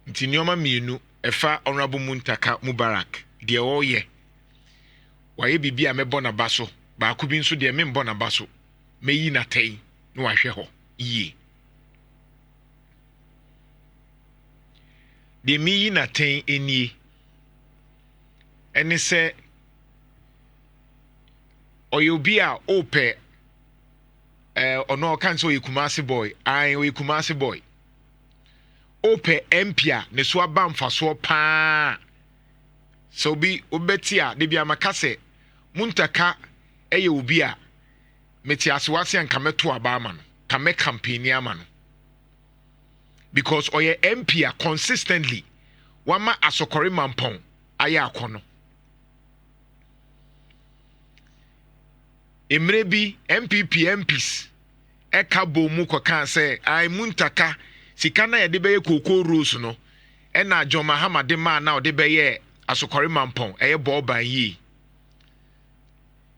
Nti nneɛma mmienu ɛfa Honourable Muntaka Mubarak deɛ ɔreyɛ. Wayɛ biribi a mɛbɔ n'aba so, baako bi nso deɛ membɔ n'aba so. Mɛyi n'atɛn na wahwɛ hɔ yie. Deɛ meyi n'atɛn nie, ɛne sɛ ɔyɛ obi a ɔpɛ ɛɛ ɔno ɔka sɛ ɔyɛ Kumasi boy, ae ɔyɛ Kumasi boy. Ɔpɛ MP a ne so aba mfasoɔ paa. Sɛ obi wobɛte a, debi amaka sɛ Muntaka ɛyɛ obi a mete asewase a nka mɛto aba ama no, ka mɛ campaign ama no. Because ɔyɛ MP a consistently wama Asokore Mampɔn ayɛ akɔnɔ. Mmerɛ bi NPP MPs ɛka bɔ mu kɔkaa sɛ ai Muntaka sika na yɛde bɛyɛ cocoa rose no ɛna John Mahama de maa na ɔde bɛyɛ Asokore Mampɔn ɛyɛ bɔɔban yie.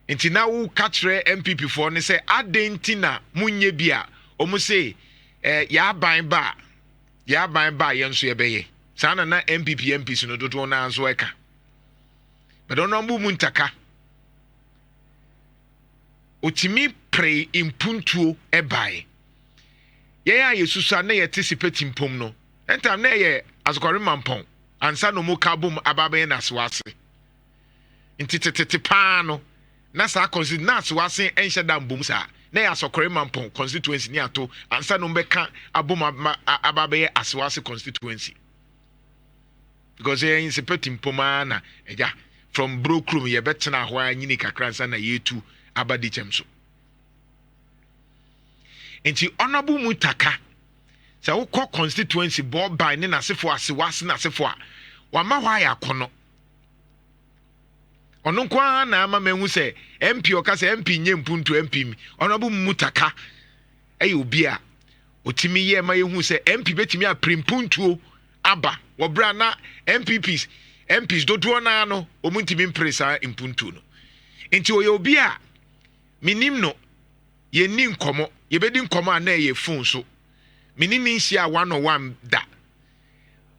Nti na woka kyerɛ NPP foɔ no sɛ adɛn nti na monyɛ bi a ɔmo se yɛaban ba a yɛaban ba a yɛn nso yɛbɛyɛ. Saa na na NPP MPs no dodoɔ naa nso ɛka. But Honourable Muntaka otumi pere mpuntuo ɛbae. Yɛn a yɛsusu a na yɛte sipɛti mpom no, ɛntam na ɛyɛ Asokore Mampɔn ansa na ɔmo ka bom aba abɛyɛ n'asewase. Nti tetete paa no na saa constituency na asewase ɛnhyɛ da mbom saa na ɛyɛ Asokore Mampɔn constituency ne ato ansa na ɔmo bɛka abom aba abɛyɛ asewase constituency. Because yɛn sipɛti mpom ara na ɛgya from Brokrom yɛbɛtena hɔ a nyini kakra ansa na yɛtu aba di kyɛm so. Nti Honourable Muntaka sɛ wokɔ constituency bɔɔban ne n'asefo asewase n'asefo a wama hɔ ayɛ akɔnɔ. Ɔno nko ara na ama mahu sɛ MP ɔka sɛ MP nyɛ mpuntu MP mi. Honourable Muntaka ɛyɛ obi a otimi yɛ ma yɛhu sɛ MP bɛtumi apere mpuntuo aba wɔ berɛ a na NPPs MPs dodoɔ naa no wɔn ntumi mpere saa mpuntuo no. Nti ɔyɛ obi a menim no, yɛnni nkɔmmɔ, yɛbɛdi nkɔmmɔ a na ɛyɛ phone so. Mene ne nhyia one on one da.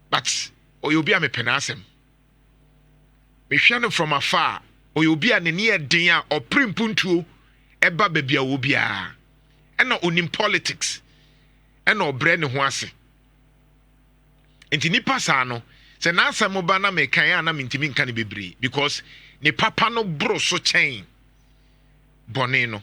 But ɔyɛ obi a mepɛ n'asɛm. Mehwɛ no from afar, ɔyɛ obi a n'ani yɛ den a ɔpere mpuntuo ɛba baabi a ɔwɔ biara. Ɛna onim politics. Ɛna ɔbrɛ ne ho ase. Nti nipa saa no, sɛ n'asɛm ba na mekan a na mentumi nka no bebree because ne papa no boro so kyɛn bɔne no.